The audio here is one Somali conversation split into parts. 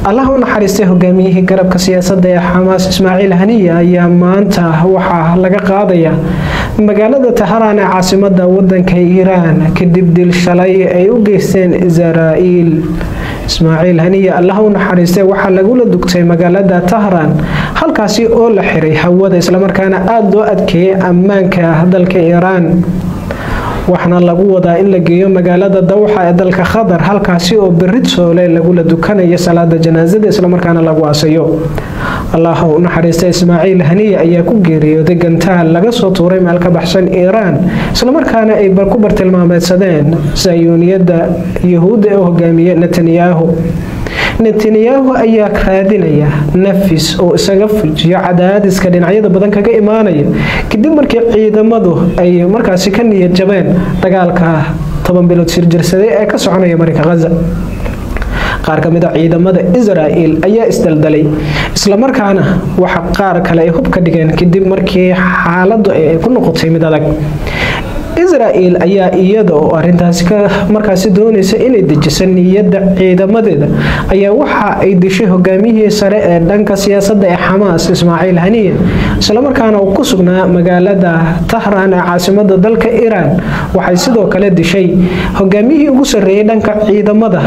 Allah u naxariistay hogaamiyihii garabka siyaasadda ee Xamaas Ismaaciil Haniya ayaa maanta waxaa laga qaadaya magaalada Tahraan ee caasimada wadanka Iiraan kadib dil shalay ay u geysteen Israa'iil. Ismaaciil Haniya Allah u naxariistay waxaa lagula dugtay magaalada Tahraan, halkaasi oo la xiray hawada islamarkaana aada loo adkeeyay ammaanka dalka Iiraan. Waxaana lagu wadaa in la geeyo magaalada Dawxa ee dalka Qatar, halkaasi oo berri soole lagula dukanayo salaada janaasada islamarkaana lagu aasayo. Allah u naxariista Ismaaciil Haniya ayaa ku geeriyooday gantaal laga soo tuuray meel ka baxsan Iiraan, islamarkaana ay ku bartilmaameedsadeen sayuuniyadda Yahuudda ee hogaamiye Netanyahu. Netanyahu ayaa raadinaya nafis oo isaga fujiyo cadaadiska dhinacyada badan kaga imaanaya kadib markii ciidamadu ay markaasi ka niyad jabeen dagaalka 10 bilood sirjirsaday ee ka soconaya marinka Gaza. Qaar ka mid ah ciidamada Israa'iil ayaa isdaldalay, islamarkaana waxa qaar kale ay hub ka dhigeen kadib markii xaaladdu ay ku noqotay mid adag. Israa'iil ayaa iyada oo arrintaasi ka markaasi doonaysa inay dejiso niyadda ciidamadeeda ayaa waxa ay dishay hogaamiyihii sare ee dhanka siyaasadda ee Xamaas Ismaaciil Haniya, islamarkaana uu ku sugnaa magaalada Tahraan ee caasimadda dalka Iiraan. Waxay sidoo kale dishay hogaamiyihii ugu sarreeyay dhanka ciidamada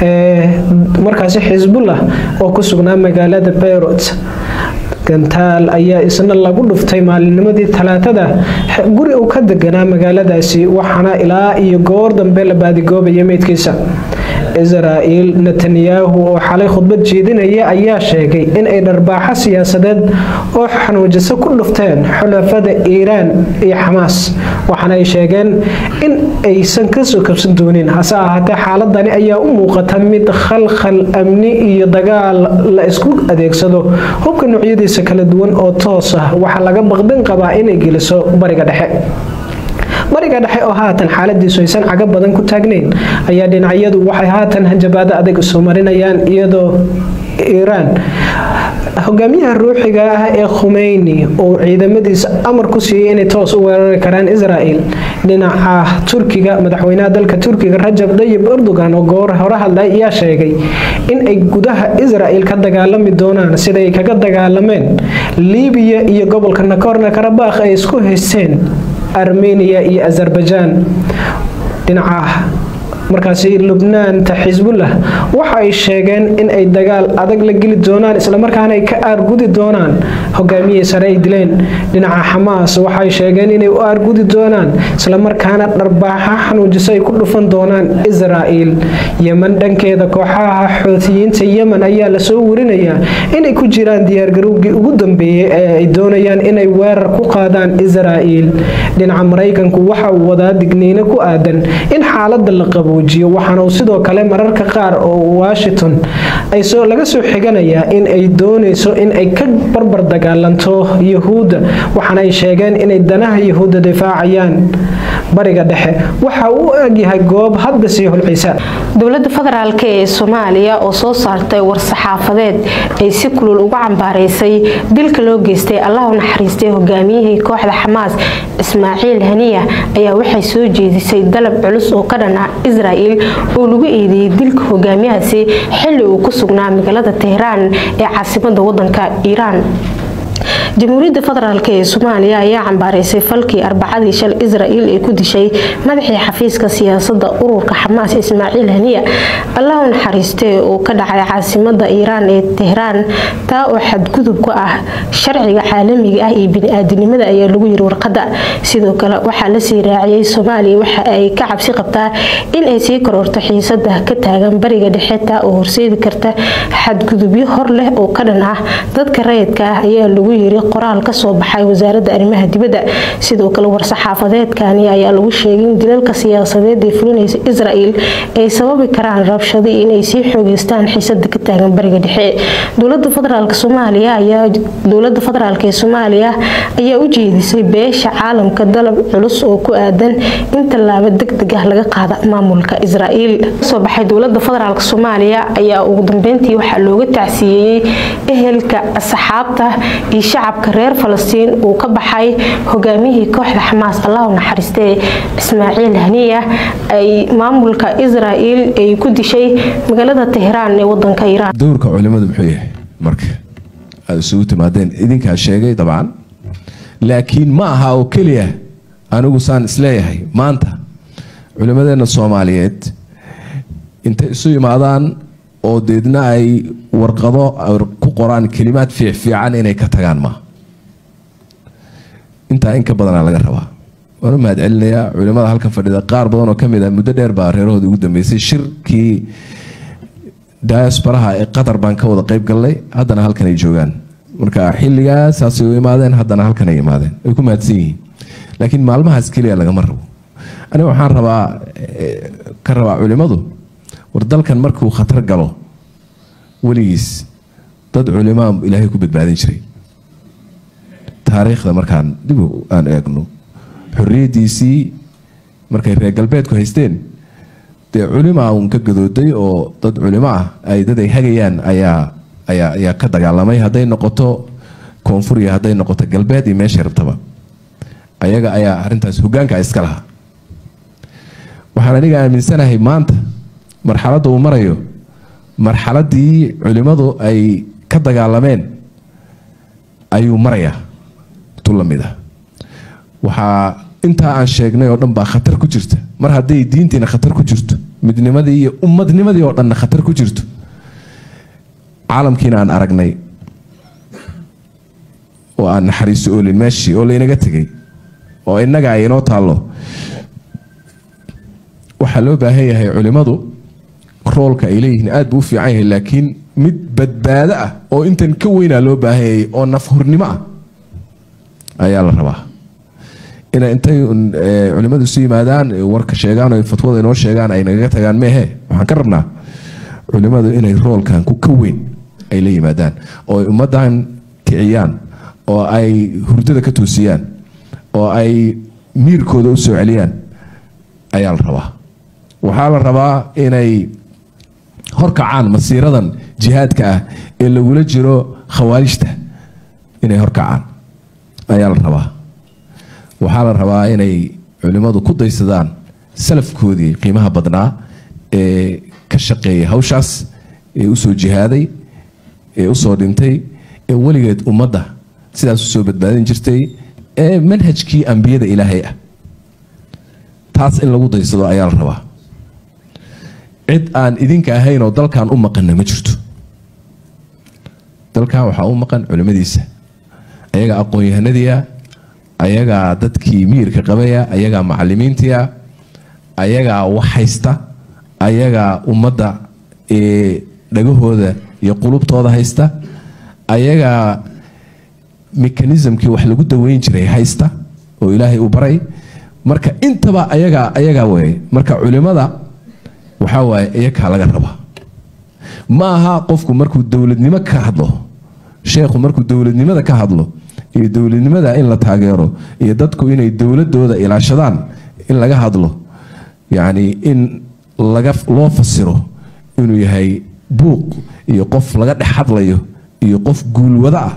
ee markaasi Xisbullah oo ku sugnaa magaalada Beirut. Gantaal ayaa isna lagu dhuftay maalinimadii Talaatada guri uu ka deganaa magaaladaasi, waxaana ilaa iyo goor dambe la baadigoobayay meydkiisa. Israa'iil Netanyahu oo xalay khudbad jeedinaya ayaa sheegay in ay dharbaaxo siyaasadeed oo xanuujisa ku dhufteen xulafada Iiraan iyo Xamaas, waxaana ay sheegeen in aysan kasoo kabsan doonin. Hase ahaatee xaaladani ayaa u muuqata mid khalkhal amni iyo dagaal la isku adeegsado hubka noocyadiisa kala duwan oo toos ah waxaa laga baqdin qabaa inay geliso bariga dhexe. Bariga dhexe oo haatan xaaladiisu aysan caga badan ku taagnayn ayaa dhinacyadu waxay haatan hanjabaado adag isu marinayaan, iyadoo Iiraan hogaamiyaha ruuxiga ah ee Khumeyni oo ciidamadiisa amar ku siiyay inay toos u weerari karaan Israa'iil. Dhinaca Turkiga, madaxweynaha dalka Turkiga Rajab Tayyip Erdogan oo goor hore hadlay ayaa sheegay in ay gudaha Israa'iil ka dagaalami doonaan sida ay kaga dagaalameen Liibiya iyo gobolka Nagorno-Karabakh ay isku haysteen Armenia iyo Azerbaijan. Dhinaca markaasi Lubnaan ta Xisbullah waxa ay sheegeen in ay dagaal adag la geli doonaan islamarkaana ay ka aargudi doonaan hogaamiyihii sare ay dileen. Dhinaca Xamaas waxay sheegeen inay u aargudi doonaan islamarkaana dharbaaxa xanuujisa ay ku dhufan doonaan Israa'iil. Yemen dhankeeda kooxaha Xuutiyiinta Yemen ayaa lasoo warinayaa inay ku jiraan diyaargarowgii ugu dambeeyay ee ay doonayaan inay weerar ku qaadaan Israa'iil. Dhinaca Maraykanku waxa uu wadaa digniino ku aadan in xaaladda la qabo, waxaana uu sidoo kale mararka qaar oo Washington ay soo laga soo xiganayaa in ay doonayso in ay ka barbar dagaalanto Yahuudda, waxaana ay sheegeen inay danaha Yahuudda difaacayaan. Bariga dhexe waxa uu u egyahay goob hadda sii hulcisa. Dowladda federaalk ee Soomaaliya oo soo saartay war-saxaafadeed ay si kulul uga cambaareysay dilka loo geystay Allah u naxariistay hogaamiyihii kooxda Xamaas Ismaaciil Haniya ayaa waxay soo jeedisay dalab culus oo ka dhan ah Israa'iil oo lagu eedeeyay dilka hogaamiyahaasi xilli uu ku sugnaa magaalada Tehraan ee caasimadda wadanka Iiraan. Jamhuuriyadda Federaalk ee Soomaaliya ayaa cambaareysay falkii Arbacadii shal Israa'iil ay ku dishay madaxii xafiiska siyaasadda ururka Xamaas Ismaaciil Haniya Allah u naxariistay oo ka dhacay caasimadda Iiraan ee Tehraan, taa oo xadgudub ku ah sharciga caalamiga ah iyo bini'aadanimada ayaa lagu yiri warqadda. Sidoo kale waxaa la sii raaciyay Soomaaliya waxa ay ka cabsi qabtaa in ay sii kororto xiisadda ka taagan bariga dhexe, taa oo horseedi karta xadgudubyo hor leh oo ka dhan ah dadka rayidka ah ayaa lagu yiri qoraal ka soo baxay wasaaradda arrimaha dibadda. Sidoo kale war-saxaafadeedkani ayaa lagu sheegay in dilalka siyaasadeed ee fulinaysa Israa'iil ay sababi karaan rabshado iyo inay sii xoogeystaan xiisadda ka taagan bariga dhexe. Dowladda federaalk Soomaaliya ayaa dowladda federaalk ee Soomaaliya ayaa u jeedisay beesha caalamka dalab culus oo ku aadan in tallaabo degdeg ah laga qaada maamulka Israa'iil. Soo baxay dowladda federaalk Soomaaliya ayaa ugu dambeyntii waxaa looga tacsiyeeyay ehelka, asxaabta Dhiiggii shacabka reer Falastiin uu ka baxay hogaamiyihii kooxda Xamaas, Allah u naxariistee, Ismaaciil Haniya, ay maamulka Israa'iil ay ku dishay magaalada Tehraan ee wadanka Iiraan. Dowrka culimadu muxuu yahay marka aada isugu timaadeen? Idinkaa sheegay dabcan, laakiin ma aha oo keliya. Anigu saan isleeyahay, maanta culimadeenna Soomaaliyeed intay isu imaadaan oo deedna ay warqado ku qoraan kelimaad fiicfiican inay ka tagaan maaha. Intaa in ka badanaa laga rabaa. Waan u mahad celinayaa culimada halkan fadhida. Qaar badan oo ka mid ah muddo dheer baa reerahooda ugu dambeysay. Shirkii diasporaha ee Qatar baan ka wada qayb galnay, haddana halkan ay joogaan. Marka xilligaas saasay u imaadeen, haddana halkan ay imaadeen, ay ku mahadsan yihiin. Laakiin maalmahaas keliya lagama rabo. Aniga waxaan rabaa ka rabaa culimadu, war dalkan markuu khatar galo weligiis dad culimaa Ilaahay ku badbaadin jiray. Taariikhda markaan dib aan eegno, xorriyaddiisii markay reer galbeedku haysteen, dee culimaa uun ka gadooday oo dad culimo ah ay dad ay hagayaan ayaa ka dagaalamay. Hadday noqoto koonfur iyo hadday noqoto galbeed iyo meeshay rabtaba, ayaga ayaa arrintaas hoggaanka iska lahaa. Waxaan aniga aaminsanahay maanta marxaladda uu marayo marxaladdii culimadu ay ka dagaalameen ayuu marayaa tu la mid ah. Waxaa intaa aan sheegnay oo dhan baa khatar ku jirta. Mar hadday diintiina khatar ku jirto, midnimadii iyo ummadnimadii oo dhanna khatar ku jirto, caalamkiina aan aragnay oo aan naxariiso oolin meeshii oo laynaga tegay oo innaga ay inoo taallo, waxaa loo baahan yahay culimadu roolka ay leeyihiin aad buu u fiican yahay, laakiin mid badbaado ah oo intan ka weynaa loo baahan yahay oo nafhurnimo ah ayaa la rabaa. Ina intay culimadu isu yimaadaan, warka sheegaan oo fatwada inoo sheegaan, ay nagaga tagaan meehe. Waxaan ka rabnaa culimadu inay roolkan ku ka weyn ay la yimaadaan oo ay ummaddan kiciyaan oo ay hurdada ka toosiyaan oo ay miirkooda u soo celiyaan ayaa la rabaa. Waxaa la rabaa inay horkacaan masiiradan jihaadka ah ee lagula jiro khawaarijta, inay horkacaan ayaa la rabaa. Waxaa la rabaa inay culimmadu ku daysadaan salafkoodii qiimaha badnaa ee ka shaqeeyay hawshaas, ee usoo jihaaday, ee usoo dhintay, ee weligeed ummadda sidaas usoo badbaadin jirtay, ee manhajkii ambiyada Ilaahay ah. Taas in lagu daysado ayaa la rabaa. Cid aan idinka ahayn oo dalkan u maqanna ma jirto. Dalkan waxaa u maqan culimmadiisa. Ayagaa aqoon-yahanadiia, ayagaa dadkii miyirka qabaya, ayagaa macalimiintia, ayagaa wax haysta, ayagaa ummadda ee dhagahooda iyo qulubtooda haysta, ayagaa mechanismkii wax lagu daweyn jiray haysta oo Ilaahay uu baray. Marka intaba ayagaa weeye. Marka culimada waxaa waaye iyakaa laga rabaa. Ma aha qofku markuu dowladnimo ka hadlo, sheekhu markuu dowladnimada ka hadlo iyo dowladnimada in la taageero iyo dadku inay dowladooda ilaashadaan in laga hadlo, yacni in laga loo fasiro inuu yahay buuq iyo qof laga dhex hadlayo iyo qof guulwada ah.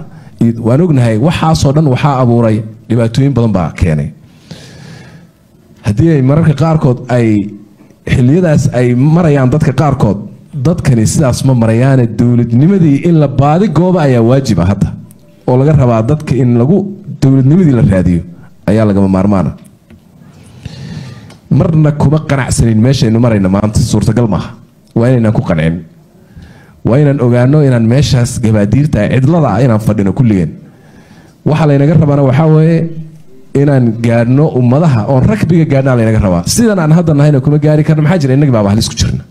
Waan ognahay waxaasoo dhan waxaa abuuray dhibaatooyin badan baa keenay. Haddii ay mararka qaarkood ay xilliyadaas ay marayaan dadka qaarkood, dadkani sidaas ma marayaane. Dowladnimadii in la baadi gooba ayaa waajiba hadda oo laga rabaa dadka. In lagu dowladnimadii la raadiyo ayaa lagama maarmaana. Marna kuma qanacsanin meeshaynu marayna maanta, suurtagal maaha. Waa inaynaan ku qancin, waa inaan ogaano inaan meeshaas gabaadiirta cidlada ah inaan fadhino kulligeen. Waxa laynaga rabaana waxaa weeye inaan gaadhno ummadaha oon rakbiga gaadhnaa laynaga rabaa. Sidan aan hadda nahayna kuma gaari karno. Maxaa jira? Innagi baaba halis ku jirna.